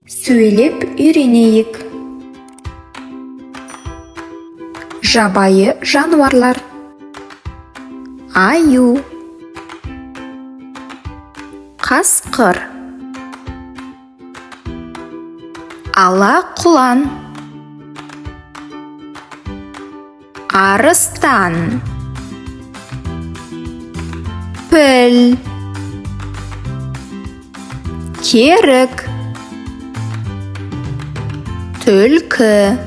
Сөйлеп үйренейік. Жабайы жануарлар. Аю. Қасқыр. Ала құлан. Арыстан. Піл. Керік. Түлкі.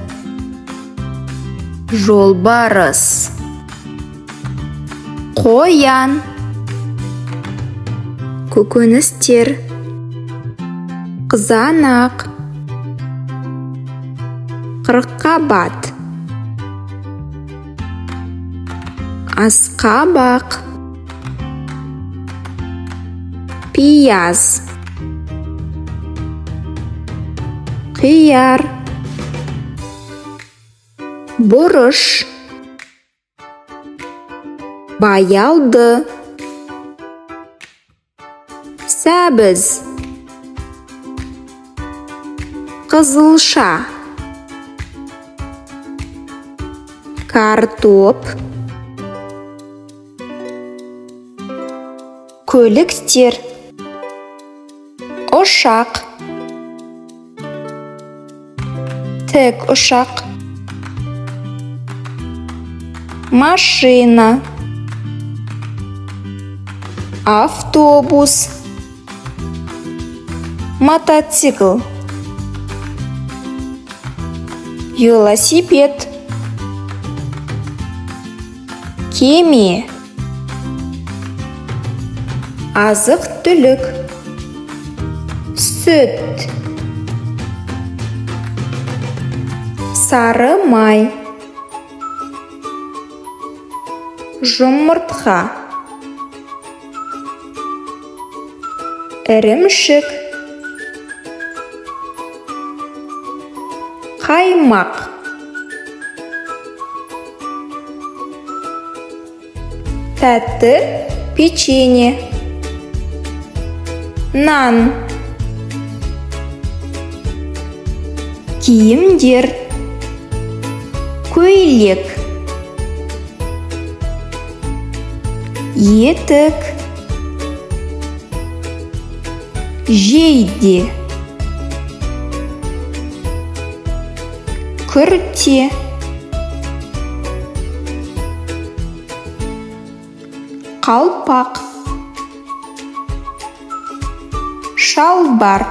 Жолбарыс. Қоян. Көкөністер. Қызанақ. Қырыққабат. Асқабақ. Пияз. Қияр. Бұрыш. Баялды. Сәбіз. Қызылша. Картоп. Көліктер. Ұшақ. Тік ұшақ. Машина. Автобус. Мотоцикл. Велосипед. Кеме. Азық-түлік. Сүт. Сары май. Жұмыртқа. Ірімшік. Қаймақ. Тәтті печенье. Нан. Киімдер. Көйлек. Етік. Жейде. Күрте. Қалпақ. Шалбар.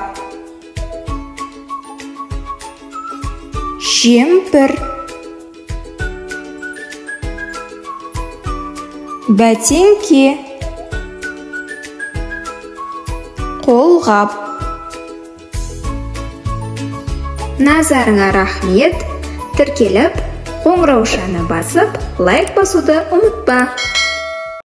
Жемпір. Бәтеңке. Қолғап. Назарыңа рахмет. Тіркеліп, қоңыраушаны басып, лайк басуды ұмытпа.